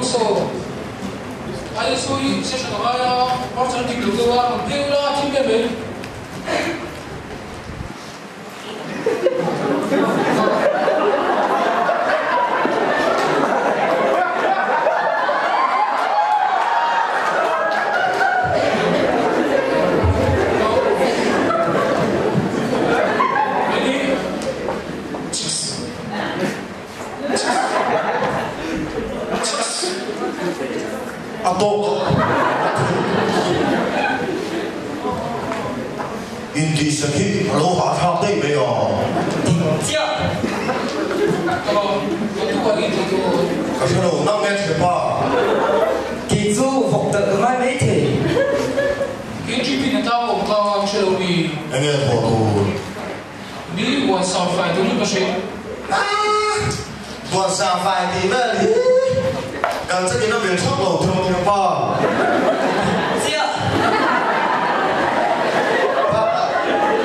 Saw ISO hi session a ngai a, parcel dik lo deuh a, rawn phei ula thim em mai. A tawk Intihsak hi a lo hahthlak daih mai a. Dik chiah. Ka hre lo, nang nge thiam pa? Kei chu vawk talh ka ngai mai thei. KGP na tlang awm kha hre lo mi. Enge thawh tur? Mi buan sang fai turin ka hrilh. Aah! Buan sang fai tih vel hi kan chakin a mil thak lo thung thiam pa. Chiah! Bakah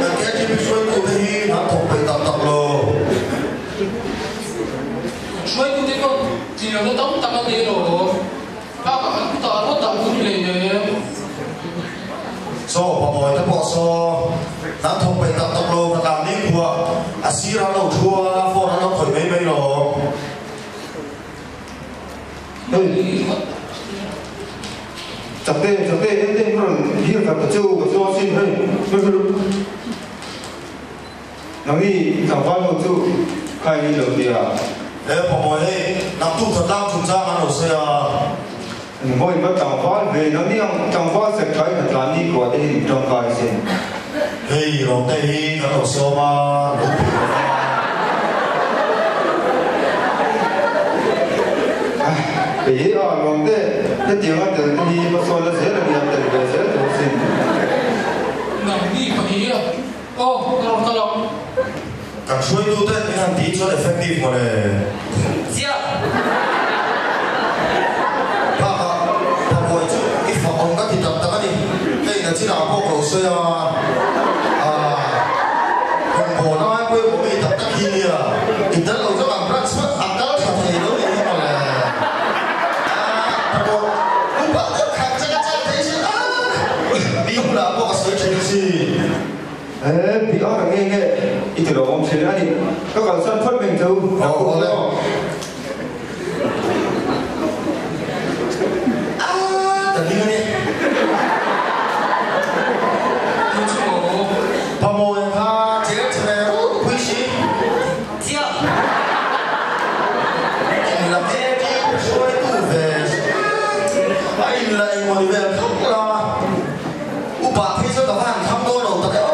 kan KTP hruaitu te hi an thawk peih tak tak lo. Hruaitu te pawh tihlohna tam tak an nei lo. Bakah an kutah rawt dah hun hlei nem. Saw pamawi te pawh saw nan thawk peih tak tak lo ka tlan ni khua a sir an lo thu a phone an lo khawih mai mai lo. Hei chakte chakte en te rawn hir khat ta chu ka chuang sin hei nangni tlangval ho chu khai ni lo tia. He pamawi hei naktuk thatlang chungchang an lo sawi a. Vawi va tlangval ve nangni ang tlangval sek tha in a tlan ni kuah te hi in tangkai sin. Hei Rawte hi kan lo sawm a, lo pui lo va. Hei hi a Rawte hetiang a tel te hi hmasawn la zel a nia tel ve zel tur sin. Nangni pahnih a aw ka rawn kal ang. Kan hruaitu ten min han tih chuan effective mawle. Chiah. Bakah Pabuai chu i fak awm ka ti tak tak a ni. Hei na chinah pawh ka lo sawi a, ah Hungbawn a ngai pawimawh mi tak tak hi nia. I tel lo chuan ang branch hmanh a kal tha thei lo ni hi mawle. Ah Pabuai upa deuh khat chak a chak thei sin ah mi bulah pawh ka sawi thin si. He bih a nge nge i ti lo awm thin a ni. Ka kalsan phawt meng chu. Aw awle. Aaa ka ding a ni. Chu chu maw? Pamawi kha chel che ve ropui si. Chiah. In la ke ki hruaitu ve a in la engmawni vel khawp la. Upa phei chuan ka va han thlang dawn lo tak e aw.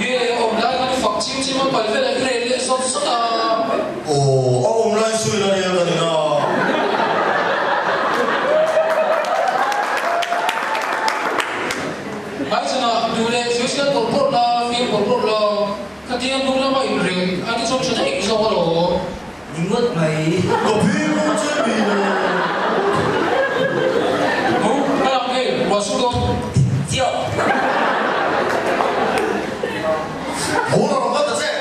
Nge awm lai khan i fak chim chim a pal velah i rel leh sawt sawt a. Aw a awm lai sawi la rel ka ni na. Hmaichhanah duh leh social kawr pawrh la, fim kawr pawrh la, khatiang hnung lama inrel a ti chawm tha daih zawk alawm. Ni ngawt mai. Ka phir u che mi le. Hu, ka lang hei, ruah su dawn. Chiah. Hu la rawn vat ta che.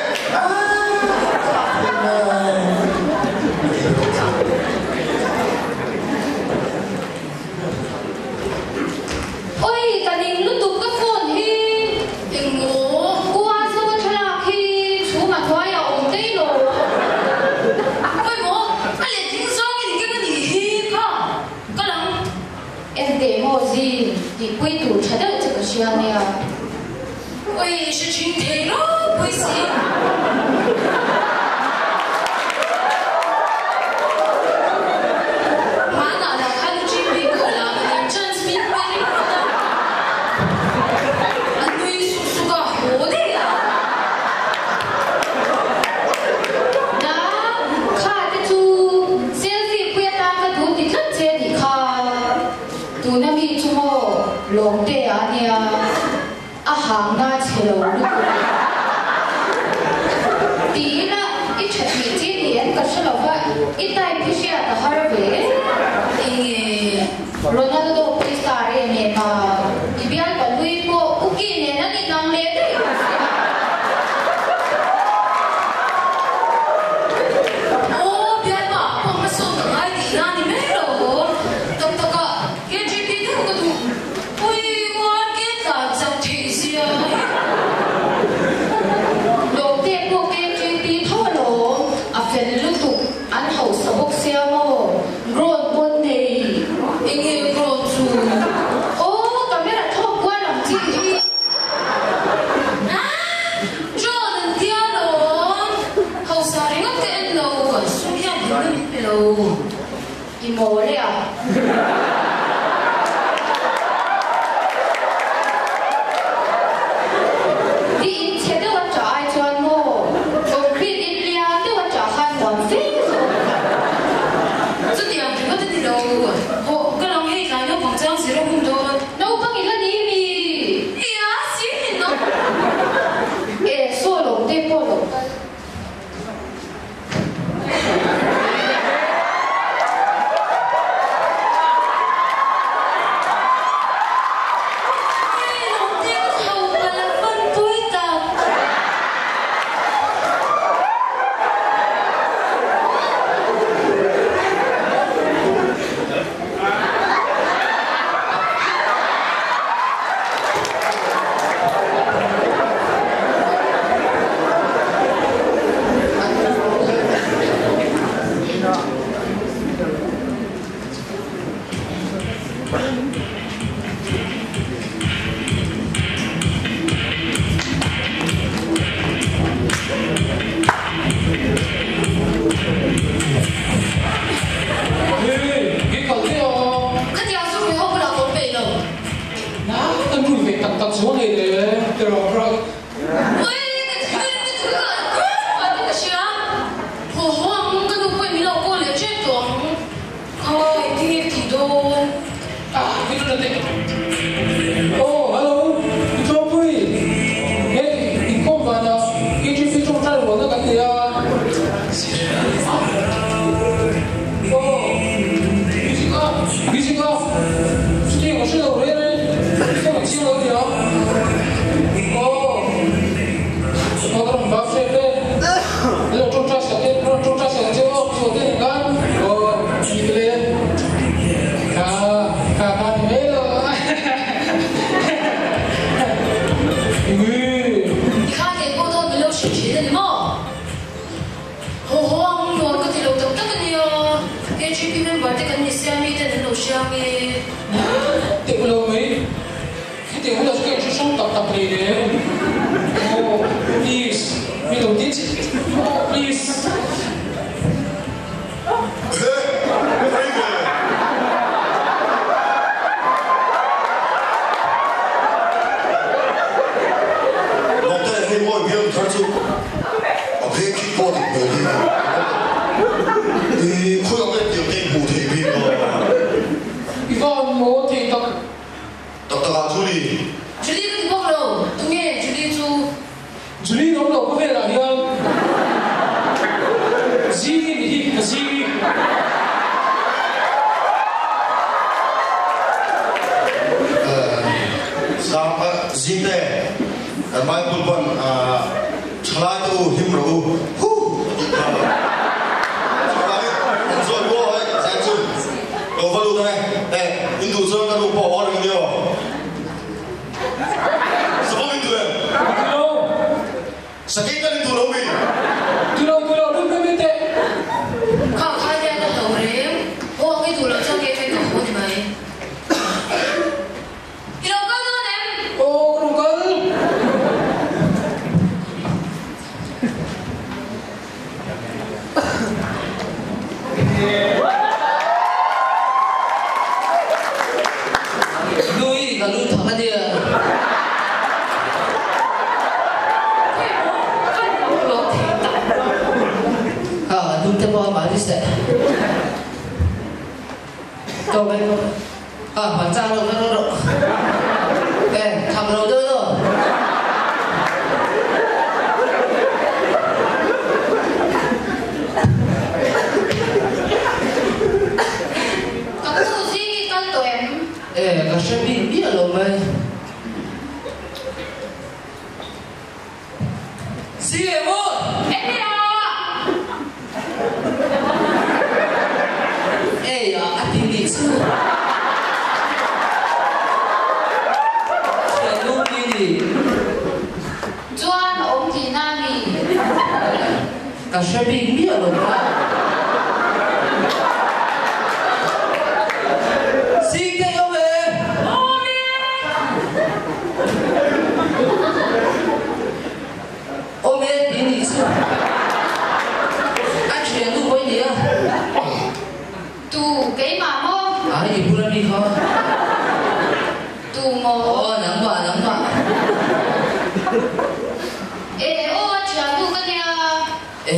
I mawl e a. Di in chhe deuh a ṭah ai chuan maw concrete in lian deuh a ṭah khan nuam fe zawk a ṭah. Chutiang ringawt a ni lo. Hawh, ka lang hei tlai naupang chang zir a hun dawn. Naupang i la ni mi? Nia, sir min nawk. E, saw lo te pawh lo kal.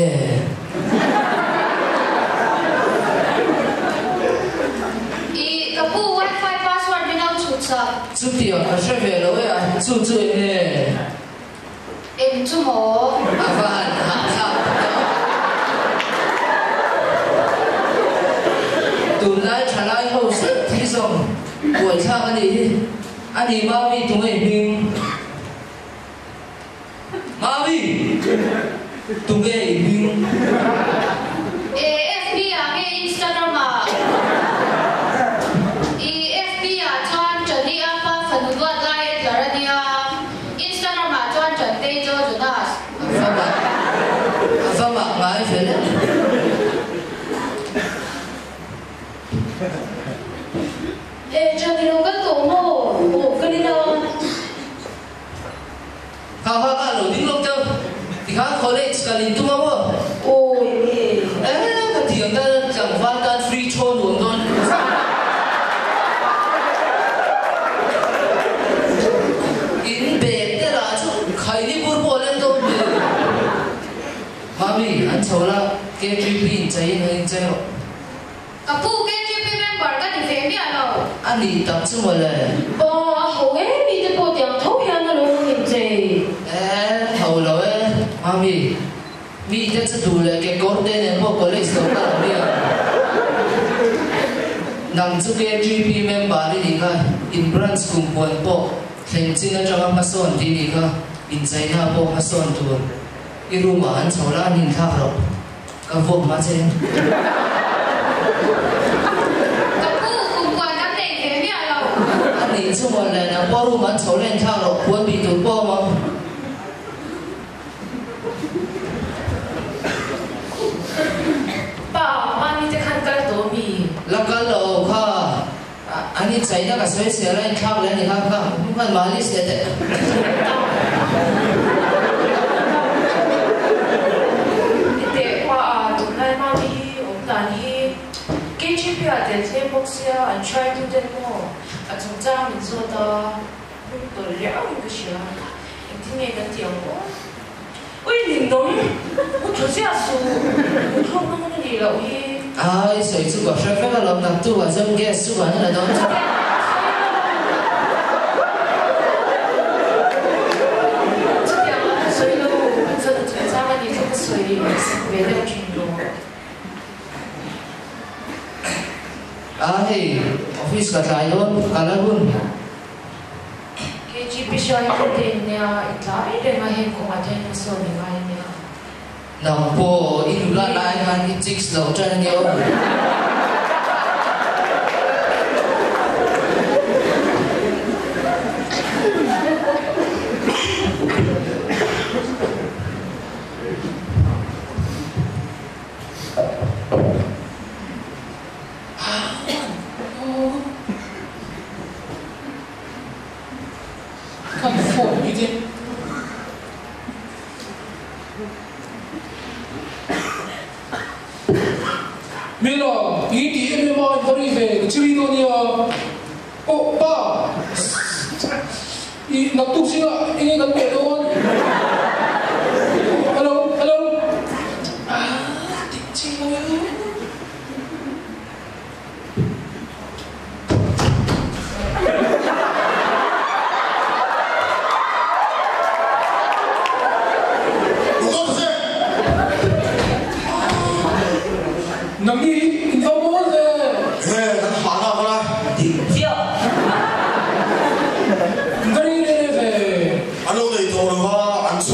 nge? I ka pu wifi password min lo chhut sak. Chutiang ka hre ve lo e a, chu chu eng nge? Eng chu maw? A va han hahthlak tak e aw. Tunlai thalai ho zet hi zawng buaithlak a nih hi. A ni Mami tunge i hming? Mami! Tunge i hming? E FB ah nge Instagram ah? I FB ah chuan Chani a pa fanu duat lai a tlar a nia. Instagram ah chuan Chantei Joe Jonas. A va mak a va mak ngai ve le. E Chani lo kal tawh maw? Aw ka ni la. Kha kha kha lo ding lawk deuh. Tikhan college kal in tum a maw? Aw enge? Eh ka thiam tan tlangval tan free throw nuam dawn. In bag te lah chu khaini bur pawh a leng dawn hmel. Mami, an chho la, KGP in chei in han inchei rawh. Ka pu KGP member ka ni ve miah lo. A nih tak chu mawle. Aw a ho e, mite pawh tiang tho hian a lo hmu in chei. Eh, ho lo e, mami. Mite chu duh leh kekawr te nen pawh college lo kal ang nia. Nang chu KGP member i nih kha, in branch kumpuan pawh thleng chin atanga hmasawn tih nih kha, incheina pawh hmasawn tur. I room ah an chho la, an inthlak rawh. Ka vuak hma che. Ka pu kum kuan kan nei ve miah lo. A nih chu maw le, nang pawh room an chho len thlak rawh, puan bih tur pawh a awm ang. Pa, mahni te khan kal tawh mi? La kal lo kha, an inchaina ka sawi sel a inthlak leh a ni kha, kha hman mahni se teh. Teh pa a, tunlai mami hi awm dan hi KGP ah tel thleng bawk sia an hruaitu ten maw a chungchang min zawt a, hnung tawlh riau in ka hria, engtin nge kan tih ang aw? Ui ninawm, u thu ziah suh, u thlawk na hmun a nih loh hi. Ai sawi chu ka hre vek alawm, naktuk ah chuan gas chu kan la dawn chu. Chutiang a ka sawi lo, kan fanu chungchang a nih chu ka sawi sak ve deuh thin lo. A hei, office ka tlai dawn, ka la hun. KGP hruai tu te in nia, i tlai reng a heng kawngah te hian hmasawn i ngai nia. Nang pawh i nula lai khan i chicks lo tan a nia aw. Kan phone hi te. Mela, i ti em em a, in va ri ve, ka chiri dawn nia. Aw, pa, i naktuk zingah enge kan peh dawn? Hello, hello. Ah, tih chi lo e. Nangni hi in va mawl ve. He kan hah na kala dik chiah. In va ring reng ve. An lo nei tawh lo va an chhuak.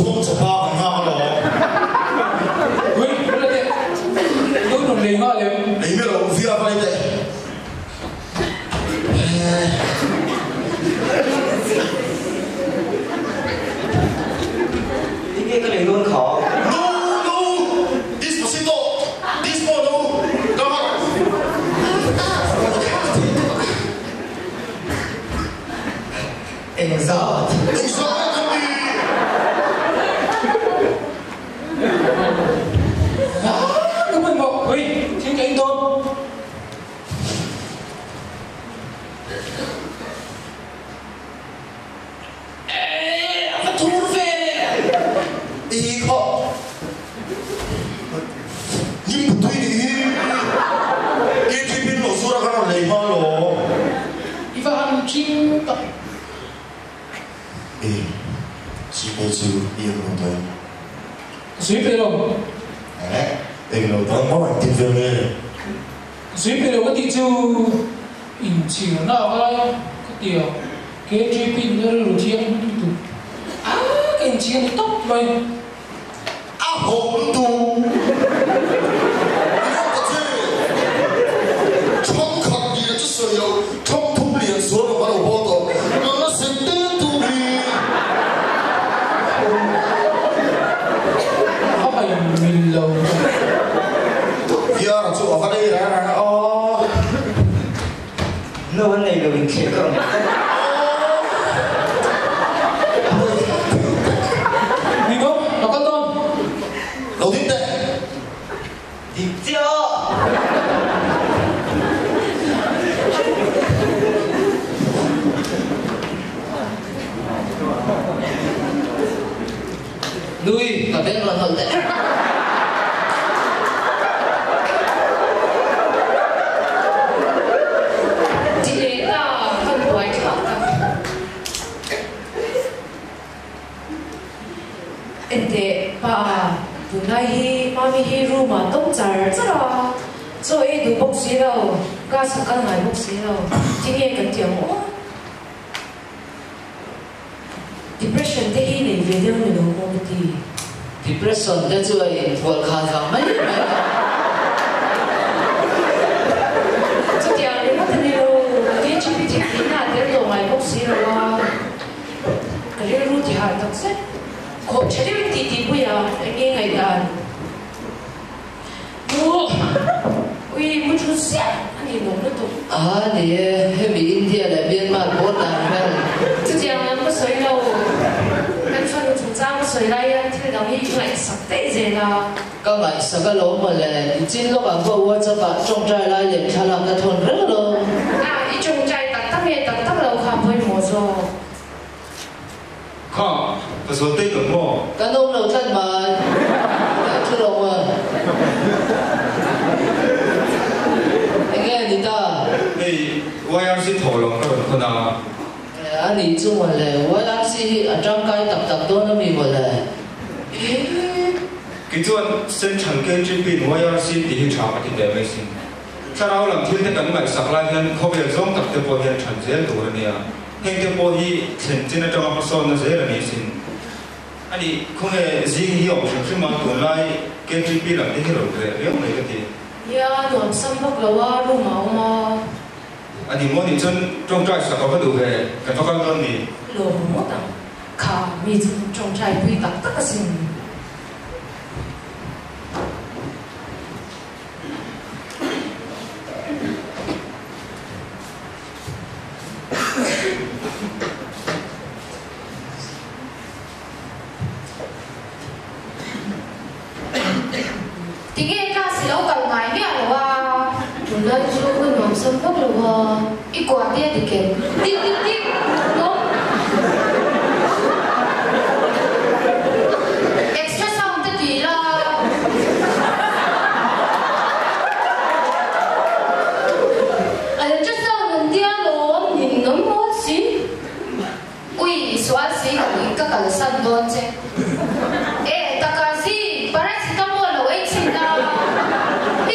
Zui pe lo. Eh, eng lo dang maw engtin vel nge? Zui pe lo ka tih chu inchhirna a ngai a, ka ti a, KGP in a rilru thiang lutuk a, ka inchhir ni tawp mai. A hawng tu Ilo ka che Thangkhat lian chu sawi lo, thangthum lian sual ang a lo haw tawh, ka la sem tel tu hi. A hai mil lo. Viara chu a va nei reng reng a aw. No an nei lo in thleh ka awm tlat. Ni maw? Ka kal dawn. Lo ding teh. Dik chiah aw. Nui, ka beng rawn hawlh teh. Ti leh ta, kan buai thlak ta. Enteh, pa, tunlai hi Mami hi room ah tawng char char a, chaw ei duh bawk si lo, class a kal ngai bawk si lo, tinge kan ti ang aw? Depression te hi nei ve deuh ni lo maw ka ti. Depression te chu a inthual khan vang mai mai a. Chutiang ringawt a ni lo, KGP thil tihna a tel tawh ngai bawk si lo a, ka rilru ti harh tak zet. Khawh tha deuhin tih tih pui a, eng nge ngaihdan? Mu, ui mu thu ziah a ni lawm lutuk. A ni e, hemi India leh Myanmar border vel. Chutiang lam ka sawi lo, kan fanu chungchang ka sawi lai hian thil dang hi i ngaihsak daih zel a. Ka ngaihsak alawm mawle, i chin lawkah pawh WhatsApp ah tawngtai lai leh thlalak ka thawn reng alawm. A, i tawngtai tak tak nge tak tak lo kha pawimawh zawk. Kha, ka zual tei tak maw? Kan awm lo tlat mai. Ka thu lo maw? Enge a ni ta? Hei, YRC thaw lam ka rawn khawn a. A nih chu mawle, YRC hi a tangkai tak tak dawn a mi mawle? Kei chuan Central KGP in YRC tih hi tha ka ti teh mai sin. Thlarau lam thil te kan ngaihsak lai hian khawvel zawng tak te pawh hian than zel tur a nia. Heng te pawh hi thlen chin atanga hmasawnna zel a ni sin. A nih, khawnge zing hi awm hrim hrim a, tunlai KTP lam te hi rawn reh riau mai ka ti. Nia, nuam sam vak lo a, room ah awm a. A ni maw nih chuan tawngtai sak a va duh ve, kan va kal dawn ni. Lawm ngawt ang, kha mi chu tawngtai pui tak tak asin. Tinge class i lo kal ngai miah lo a? Tunlai chu ka nuam sam vak lo a. I kuah te a dik em? Dik dik dik! Nuam. Extra sound te ti la. Ultrasound an tia lawm nin awm mawl si. Ui i sual si ka ning ka kalsan dawn che. E taka zi paracetamol lo ei chhin la.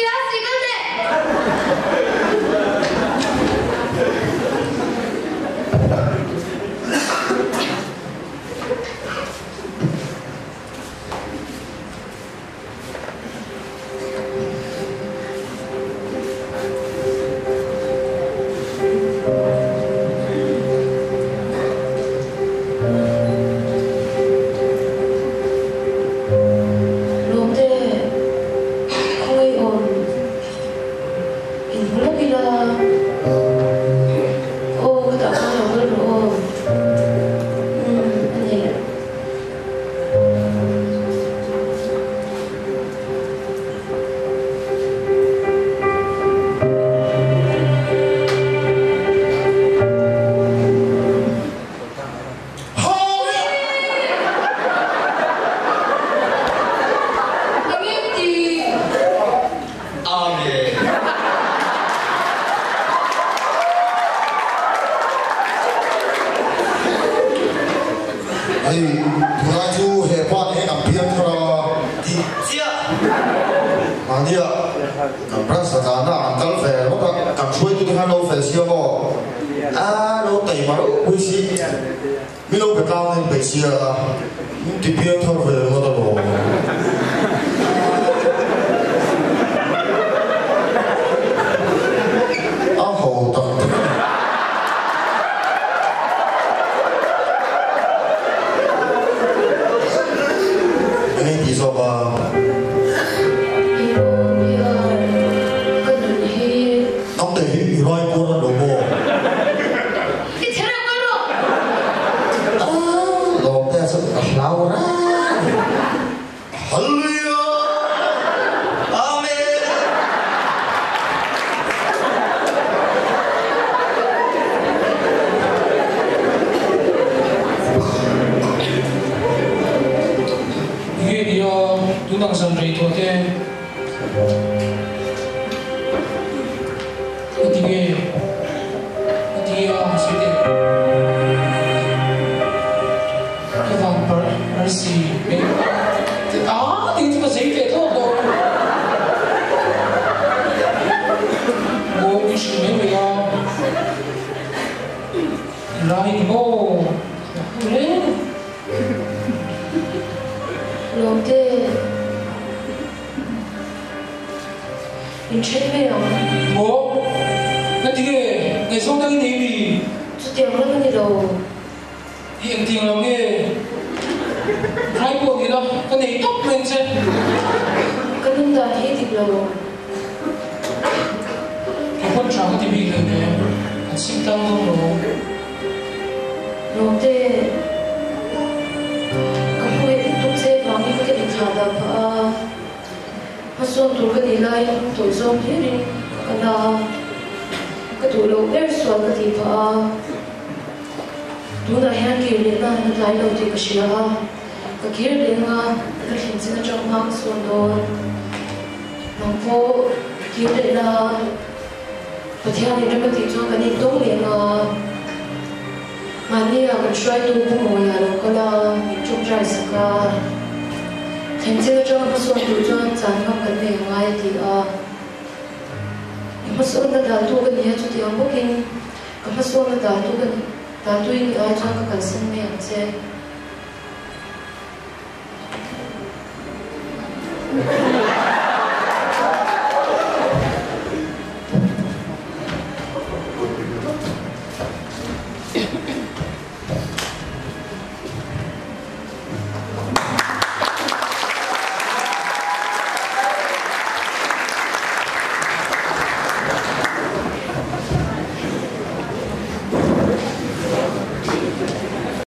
I a si kal teh. Mahnia kan branch hnatlana an kal ve rawt a, kan hruaitute khan lo fel sia maw? A lo taima ropui si, mi lo be tlang in peih sia a, min ti piang thar ve ringawt alawm. A ho tak tak a ni. Enge i tih zawk a? I rawn bia ka nun hi. Nangte hi i rai kuar a lo maw? I chhe reuh mai rawh! Aaa lawmte a chu ka hlau reng. Hallelujah! Amen! Nge nia tunang zan rei tawh te a ti nge a ti nge a sawi teh ka van parh arsi hmel a tih chu ka zei teh thlawt lo maw min hrilh mai mai a rai ni maw reng. Lawmte, in then mai ang. Maw? Nga tinge? Ngaihzawng dang i nei mi? Chutiang lam a ni lo. I engtiang lo nge? Rai pawh ni la, ka nei tawp mai ang che. Ka nun dan hi dik lo. Ka pawn tha ka ti bik hleinem, kan sim tlang dawn lo. Lawmte, ka hmuh tuk che vangin ka inthlah dah phah a, hmasawn tur ka nih laiin hnung tawlh zawng hlirin ka kal a, ka duh loh ber sual ka tih phah a, tunah hian kir lehna na tlai lo tih ka hria a, ka kir leh anga ka thlen chin atang hma ka sawn dawn. Nang pawh kir lehna. Pathianin ram a tih chuan kan intawng leh ang a, mahnia kan hruaitu Pu Mawia lo kal a, min tawngtai sak a, thlenchil atanga hmasawn tur chuan chan ngam kan nei a ngai a ti a. I hmasawnna daltu ka ni a, chutiang bawkin ka hmasawnna daltu ka ni, daltu i nih ai chuan ka kalsan mai ang che.